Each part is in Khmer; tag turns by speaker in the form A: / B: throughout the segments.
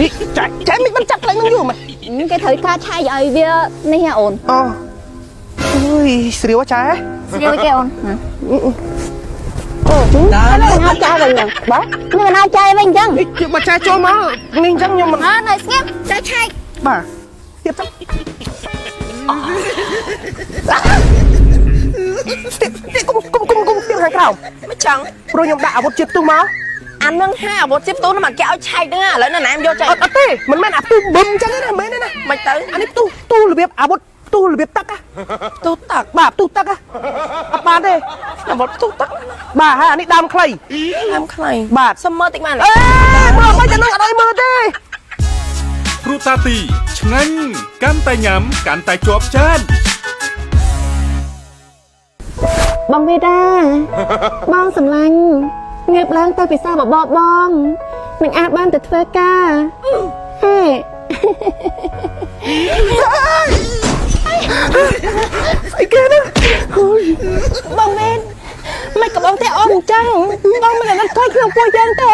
A: នេះចែចែមិនបានចាប់កន្លែងហ្នឹងយូរមែន
B: គេត្រូវការឆែកឲ្យវានេះហ៎អូន
A: អូអើយស្រាវចែ
B: ស្រាវគេអូនអូហើយមិនឲ្យចែវិញហ្នឹងបាទមិនឲ្យចែវិញអញ្ចឹង
A: នេះបើចែចូលមកនេះអញ្ចឹងខ្ញុំមិន
B: អើនៅស្ងៀមចែឆែក
A: បាទទៀតទៅស្ទាបស្ទាបគុំគុំគុំគុំស្ទាបខាងក្រៅ
C: មិនចង់
A: ព្រោះខ្ញុំដាក់អាវុធជាតិផ្ទុះមក
C: អានឹងហាអាវុធជិបទូនមកគេឲ្យឆែកហ្នឹងឥឡូវនៅណាមយកចែក
A: អត់អត់ទេមិនមែនអាផ្ទុះបឹមអញ្ចឹងទេណាមិនមែនទេណា
C: មិនទៅ
A: អានេះផ្ទុះផ្ទុះរបៀបអាវុធផ្ទុះរបៀបទឹកហ៎
C: ទូទឹក
A: បាទផ្ទុះទឹកហ៎អត់បានទេ
C: អាវុធទូទឹក
A: បាទហើយអានេះដើមខ្លី
C: ដើមខ្លី
A: បាទ
C: សុំមើលតិចបាន
A: អេមើលមិនតែនឹងអត់ឲ្យមើលទេ
D: គ្រូតាទីឆ្ងាញ់កាន់តែញ៉ាំកាន់តែជាប់ចាន
B: បងវេដាបងសម្លាញ់ងើបឡើងទៅពិសាបបបបងនឹងអាចបានទៅធ្វើការហេ
A: ស្អីគេហ្នឹង
C: បងមែនមិនក៏បងទេអូនអញ្ចឹងបងមិនអាណិតកូនក្នុងពោះយើងទេ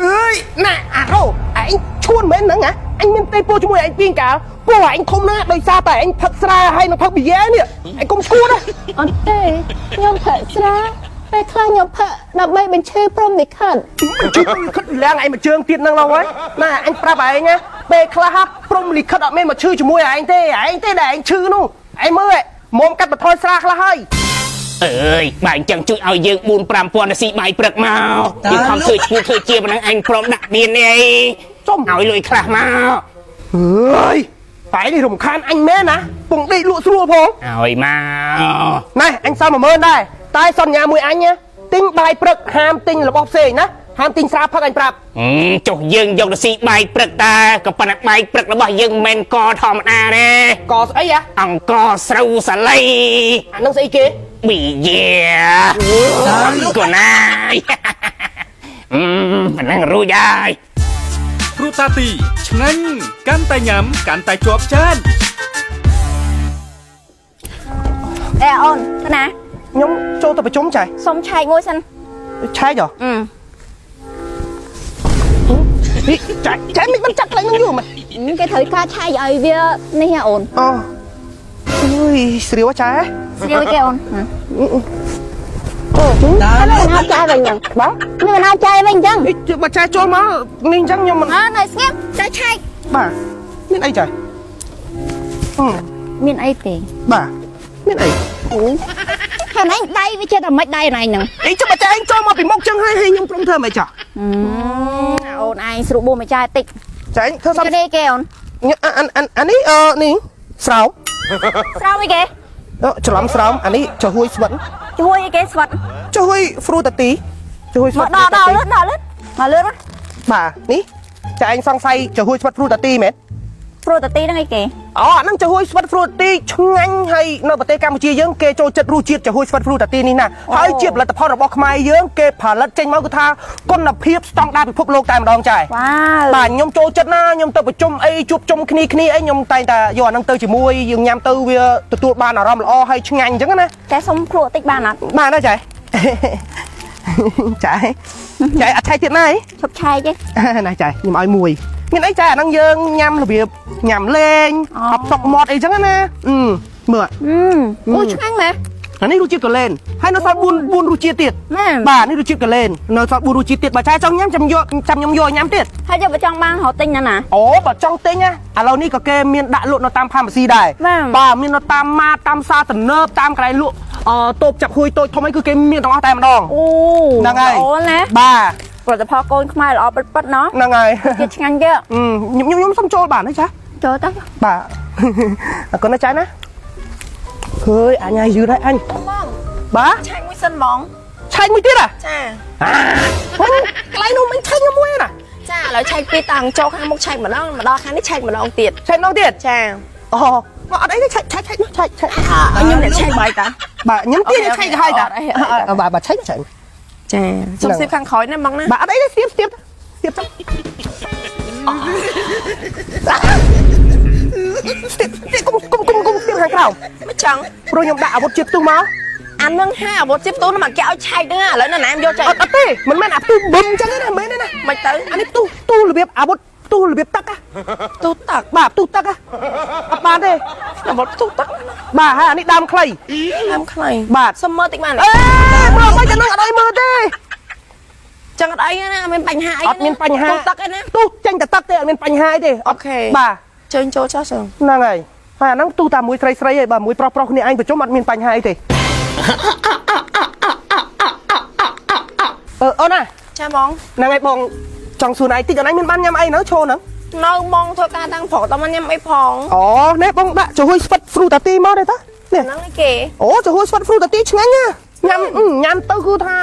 A: អើយណាអារ៉ូឯងឈួនមែនហ្នឹងហ៎អញមានទេពោជាមួយឯងពីងកាលពោឯងធំណាស់ដោយសារតែឯងផឹកស្រាហើយនឹងផឹកប៊ីយ៉ែនេះឯងកុំឈួនណា
B: អត់ទេខ្ញុំផឹកស្រាពេលខ្លះខ្ញុំផឹកដើម្បីបញ្ឈឺព្រមលិខិត
A: មិនជឿលិខិតឡើងឯងមួយជើងទៀតហ្នឹងឡើយហើយណាអញប្រាប់ឯងណាពេលខ្លះហ่ะព្រមលិខិតអត់មានមកឈឺជាមួយឯងទេឯងទេដែលឯងឈឺនោះឯងមើលមុំកាត់បន្ថយស្រាខ្លះហើយ
E: អើយបើអញ្ចឹងជួយឲ្យយើង4 5000ទៅស៊ីបាយព្រឹកមកយើងខំធ្វើឈ្មោះធ្វើជាប៉ុណ្ណឹងអញព្រមដាក់មាននេះ
A: ចំ
E: ឲ្យលុយខ្លះមក
A: អើយតែនេះរំខានអញមែនណាពងដេកលក់ស្រួលផង
E: ឲ្យមក
A: ណែអញសល់10000ដែរតែសន្យាមួយអញណាទិញបាយព្រឹកហាមទិញរបស់ផ្សេងណាហាមទិញស្រាផឹកអញប្រាប់
E: ហឹមចុះយើងយកទៅស៊ីបាយព្រឹកតាក៏ប៉ុន្តែបាយព្រឹករបស់យើងមិនមែនកធម្មតាទេ
A: កស្អីហ៎
E: អង្គស្រូវសាលី
A: អានឹងស្អីគេ
E: ប៊ីយ៉ាកូនណាយ អឺប៉ុណ្ណឹងរួចហើយ
D: គ្រូតាទីឆ្ងាញ់កាន់តែញ៉ាំកាន់តែជាប់ចាន
B: អេអូនទៅណា
A: ខ្ញុំចូលទៅប្រជុំចែ
B: សុំឆែកមួយសិន
A: ឆែកហ៎
B: អឺ
A: នេះចែចែមិនបានចាប់កន្លែងហ្នឹងយូរមែន
B: គេត្រូវការឆែកឲ្យវានេះហ៎អូន
A: អូអើយស្រាវចែ
B: ស្រាវគេអូនអូហើយមិនឲ្យចែវិញហ្នឹងបាទមិនឲ្យចែវិញអញ្ចឹង
A: នេះបើចែចូលមកនេះអញ្ចឹងខ្ញុំមិន
B: អើនៅស្ងៀមចែឆែក
A: បាទមានអីចែអឺ
B: មានអីទេ
A: បាទមានអី
B: អូខាងឯងដៃវាចេះតែមិនដៃឯងហ្នឹង
A: អីចុះបើចែឯងចូលមកពីមុខចឹងហើយហើយខ្ញុំព្រមធ្វើមិនចោះ
B: អូនឯងស្រួលបួសមួយចែតិច
A: ចែឯងធ្វើសំ
B: គេគេអូន
A: អានអានអានេះអឺនេះស្រោម
B: ស្រោមអីគេ
A: អឺច្រឡំស្រោមអានេះចំហួយស្វិត
B: ជួយអីគេស្វិត
A: ចំហួយហ្វ្រូតាទីចំហួយស្វិ
B: មក
A: ត
B: ដល់ដល់លឿនដល់លឿនមកលឿនមក
A: បាទនេះចែឯងសង្ស័យចំហួយស្វិតហ្វ្រូតាទីមែន
B: ព្រោះតាទីហ្នឹងអីគេ
A: អូអាហ្នឹងចំហួយស្វិតហ្វ្រូតាទីឆ្ងាញ់ហើយនៅប្រទេសកម្ពុជាយើងគេចូលចិត្តរសជាតិចំហួយស្វិតហ្វ្រូតាទីនេះណាហើយជាផលិតផលរបស់ខ្មែរយើងគេផលិតចេញមកគឺថាគុណភាពស្តង់ដារពិភពលោកតែម្ដងចែ
B: វ៉ាវ
A: បាទខ្ញុំចូលចិត្តណាខ្ញុំទៅប្រជុំអីជួបជុំគ្នាគ្នាអីខ្ញុំតែងតែយកអាហ្នឹងទៅជាមួយយើងញ៉ាំទៅវាទទួលបានអារម្មណ៍ល្អហើយឆ្ងាញ់អញ្ចឹងណា
B: តែសុំភ្លក់តិចបានអត់
A: បានហើយចែ ចែចែអត់ឆែកទៀតណាអី
B: ឈប់ឆែកទេ
A: ណាចែខ្ញុំឲ្យមួយមានអីចែអាហ្នឹងយើងញ៉ាំរបៀបញ៉ាំលេងអត់សុកមាត់អីចឹងណាអឺមើល
B: អូឆ្ងាញ់មែន
A: អានេះរសជាតិកលែនហើយនៅសល់4 4រសជាតិទៀត
B: មែន
A: បាទនេះរសជាតិកលែននៅសល់4រសជាតិទៀតបើចែចង់ញ៉ាំចាំយកចាំខ្ញុំយកឲ្យញ៉ាំទៀត
B: ហើយយកបើចង់បានរកទិញណាណា
A: អូបើចង់ទិញណាឥឡូវនេះក៏គេមានដាក់លក់នៅតាមផាម៉ាស៊ីដែរ
B: បាទ
A: បាទមាននៅតាមម៉ាតាមផ្សារទំនើបតាមកន្លែងលក់អឺតូបចាប់ហួយតូចធំអីគឺគេមានទាំងអស់តែម្ដង
B: អូ
A: ហ្នឹងហើយ
B: អូណា
A: បាទ
B: ផលិតផលកូនខ្មែរល្អពិតពិតៗណោះ
A: ហ្នឹងហើយ
B: គេឆ្ងាញ់គេ
A: អឺខ្ញុំខ្ញុំខ្ញុំសុំចូលបានទេចា
B: ចូលទៅ
A: បាទអរគុណណាចាណាហើយអញឲ្យយឺតហើយអញ
C: បង
A: បាទ
C: ឆែកមួយសិនបង
A: ឆែកមួយទៀតហ៎
C: ចា
A: អាកន្លែងនោះមិនឆែកខ្ញុំមួយណា
C: ចាឥឡូវឆែកពីរតង់ចូលខាងមុខឆែកម្ដងមកដល់ខាងនេះឆែកម្ដងទៀត
A: ឆែកម្ដងទៀត
C: ចា
A: អូមកអត់អីទេឆែកឆែកឆែកមកឆែកឆែក
C: ខ្ញុំអ្នកឆែកបាយតា
A: បាទខ្ញុំទៀតឆែកទៅហើយតា
C: អត់អីអត់អី
A: បាទបាទឆែកឆែក
C: ចាសុំសៀបខាងក្រោយណាបងណា
A: បាទអត់អីទេស្ទាបស្ទាបស្ទាបទៅស្ទាបស្ទាបគុំគុំគុំគុំស្ទាបខាងក្រៅ
C: មិនចង់
A: ព្រោះខ្ញុំដាក់អាវុធជាតិផ្ទុះមក
C: អានឹងហាអាវុធជិបទូនមកគេឲ្យឆែកហ្នឹងឥឡូវនៅណាមយកចែក
A: អត់អត់ទេមិនមែនអាផ្ទុះបឹមអញ្ចឹងទេណាមិនមែនទេណា
C: មិនទៅ
A: អានេះផ្ទុះផ្ទុះរបៀបអាវុធ ផ្ទុះរបៀបទឹកហ៎
C: ទូទឹក
A: បាទផ្ទុះទឹកហ៎អត់បានទេ
C: ដល់មកទូទឹក
A: បាទហើយអានេះដើមខ្លី
C: ដើមខ្លី
A: បាទ
C: សុំមើលតិចបាន
A: អេមើលមិនទៅនឹងអត់ឲ្យមើលទេ
C: ចឹងអត់អីណាអត់មានបញ្ហាអី
A: អត់មានបញ្ហា
C: ទូទឹកអីណា
A: ផ្ទុះចេញតែទឹកទេអត់មានបញ្ហាអីទេ
C: អូខេ
A: បាទ
C: ជើញចូលចុះចឹង
A: ហ្នឹងហើយហើយអាហ្នឹងផ្ទុះតែមួយស្រីស្រីឯងបាទមួយប្រុសប្រុសគ្នាឯងប្រជុំអត់មានបញ្ហាអីទេអឺអូនណា
C: ចាបង
A: ហ្នឹងហើយបងចង់សួរណៃតិចអូនឯងមានបានញ៉ាំអីនៅឈោហ្នឹង
C: នៅម៉ងធ្វើការតាំងប្រុសតមកញ៉ាំអីផង
A: អូនេះបងដាក់ចំហុយស្វិតហ្វ្រូតាទីមកទេតានេះ
C: ហ្នឹងឯងគេ
A: អូចំហុយស្វិតហ្វ្រូតាទីឆ្ងាញ់ណាញ៉ាំអឺញ៉ាំទៅគឺថា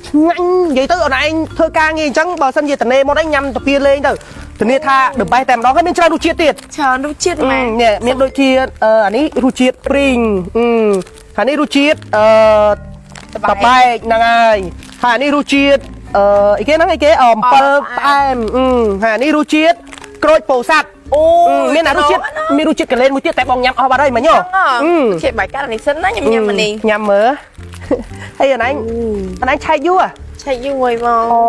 A: ឆ្ងាញ់និយាយទៅអូនឯងធ្វើការងារអញ្ចឹងបើសិនជាតនេមកអីញ៉ាំតាពីលេងទៅធានាថា the best តែម្ដងហើយមានច្រើនរសជាតិទៀត
C: ច្រើនរសជាតិមែន
A: នេះមានដូចជាអឺអានេះរសជាតិព្រីងអឺអានេះរសជាតិអឺតបែកហ្នឹងហើយហើយអានេះរសជាតិអឺអីគេហ្នឹងអីគេអំពិលផ្អែមអឺហើយអានេះរសជាតិក្រូចពោធិ៍សាត់
C: អូ
A: មានអារសជាតិមានរសជាតិកលែនមួយទៀតតែបងញ៉ាំអស់បាត់ហើយមិញហ៎
C: គេបាយកាត់នេះសិនណាខ្ញុំញ៉ាំអានេះ
A: ញ៉ាំមើលហើយអាណឯងអាណឯងឆែកយូរហ៎
C: ឆែកយូរហើយបង
A: អូ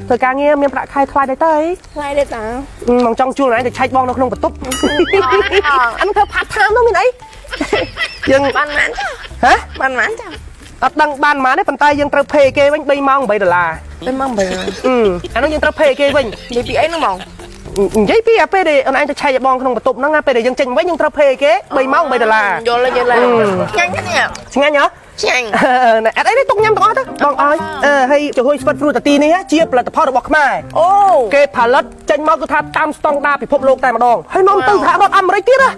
A: ធ្វើការងារមានប្រាក់ខែថ្លៃដែរទៅអី
C: ថ្លៃទេតា
A: មកចង់ជួលអាណឯងទៅឆែកបងនៅក្នុងបន្ទប់អានធ្វើ part time នោះមានអីយើង
C: បានម៉ានចា
A: ហ៎
C: បានម៉ានចា
A: អត់ដឹងបានប៉ុន្មានទេប៉ុន្តែយើងត្រូវ pay គេវិញ3ម៉ោង8ដុល្លារ
C: ទៅមកបើ
A: អឺអានោះយើងត្រូវ pay គេវិញ
C: និយាយពីអីហ្នឹងហ្មង
A: និយាយពីអាពេលដែលអូនឯងទៅឆែកឲ្យបងក្នុងបន្ទប់ហ្នឹងណាពេលដែលយើងចេញវិញយើងត្រូវ pay គេ3ម៉ោង8ដុល្លារ
C: យល់ហើយយល់ហើយឆ្ងាញ់ណាស់នេះ
A: ឆ្ងាញ់ហ៎
C: ឆ្ងាញ់
A: អត់អីទេទុកញ៉ាំទាំងអស់ទៅបងអើយអឺហើយចំហុយស្វិតហ្វ្រូតាទីនេះជាផលិតផលរបស់ខ្មែរ
C: អូ
A: គេផលិតចេញមកគឺថាតាមស្តង់ដារពិភពលោកតែម្ដងហើយនាំទៅសហរដ្ឋអាមេរិកទៀតណា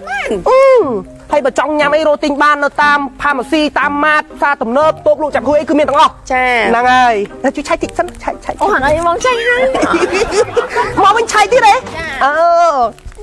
A: អឺហើយបើចង់ញ៉ាំអីរកទិញបាននៅតាមផាម៉ាស៊ីតាមម៉ាតផ្សារទំនើបតូបលក់ចាប់ហួយអីគឺមានទាំងអស់
C: ចា
A: ហ្នឹងហើយតែជួយឆែកតិចសិនឆែកឆែក
C: អូអានេះបងចាញ់ហើយ
A: មកវិញឆែកទៀតទេអឺ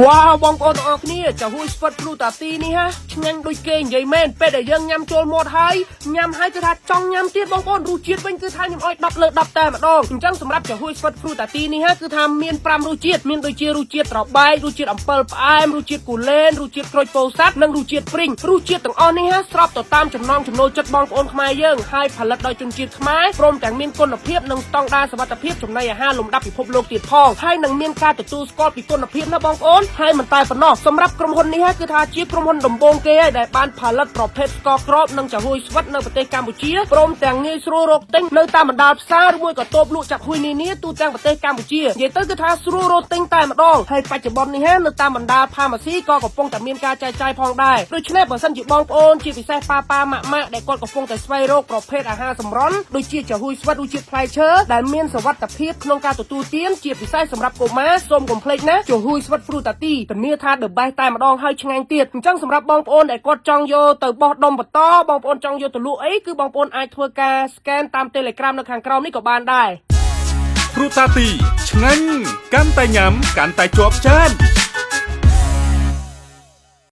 A: វ៉ាវបងប្អូនទាំងអស់គ្នាចាហួយស្វិតព្រូតាទីនេះហាឆ្ងាញ់ដូចគេនិយាយមែនពេលដែលយើងញ៉ាំចូលមាត់ហើយញ៉ាំហើយគឺថាចង់ញ៉ាំទៀតបងប្អូនរសជាតិវិញគឺថាខ្ញុំឲ្យ10លើ10តែម្ដងអញ្ចឹងសម្រាប់ចាហួយស្វិតព្រូតាទីនេះហាគឺថាមាន5រសជាតិមានដូចជារសជាតិត្របែករសជាតិអំពិលផ្អែមរសជាតិគូលែនរសជាតិក្រូចពោធិ៍សាត់និងរសជាតិព្រីងរសជាតិទាំងអស់នេះហាស្របទៅតាមចំណង់ចំណូលចិត្តបងប្អូនខ្មែរយើងហើយផលិតដោយជនជាតិខ្មែរព្រមទាំងមានគុណភាពនិងស្តង់ដារសុវត្ថិភាពចំណីអាហារលំដាប់ពិភពលោកទៀតផងហើយនឹងមានការទទួលស្គាល់ពីគុណភាពណាបងប្អូនហើយមិនតែប៉ុណ្ណោះសម្រាប់ក្រុមហ៊ុននេះហាគឺថាជាក្រុមហ៊ុនដំបូងគេហើយដែលបានផលិតប្រភេទស្ករគ្រាប់និងចាហួយស្វិតនៅប្រទេសកម្ពុជាព្រមទាំងងាយស្រួលរកទិញនៅតាមបណ្ដាផ្សារឬមួយក៏តូបលក់ចាប់ហួយនានាទូទាំងប្រទេសកម្ពុជានិយាយទៅគឺថាស្រួលរកទិញតែម្ដងហើយបច្ចុប្បន្ននេះហានៅតាមបណ្ដាផាម៉ាស៊ីក៏កំពុងតែមានការចែកចាយផងដែរដូច្នេះបើសិនជាបងប្អូនជាពិសេសប៉ាប៉ាម៉ាក់ម៉ាក់ដែលគាត់កំពុងតែស្វែងរកប្រភេទអាហារសម្រន់ដូចជាចាហួយស្វិតឬជាតិផ្លែឈើដែលមានសុវត្ថិភាពក្នុងការទទួលទានជាពិសេសសម្រាប់កុមារសូមកុំភ្លេចណាចាហួយស្វិតហ្វ្រូតាទីធានាថា the best តែម្ដងហើយឆ្ងាញ់ទៀតអញ្ចឹងសម្រាប់បងប្អូនដែលគាត់ចង់យកទៅបោះដុំបន្តបងប្អូនចង់យកទៅលក់អីគឺបងប្អូនអាចធ្វើការ scan តាម Telegram នៅខាងក្រោមនេះក៏បានដែរ
D: ព្រូតាទីឆ្ងាញ់កាន់តែញ៉ាំកាន់តែជាប់ចាន។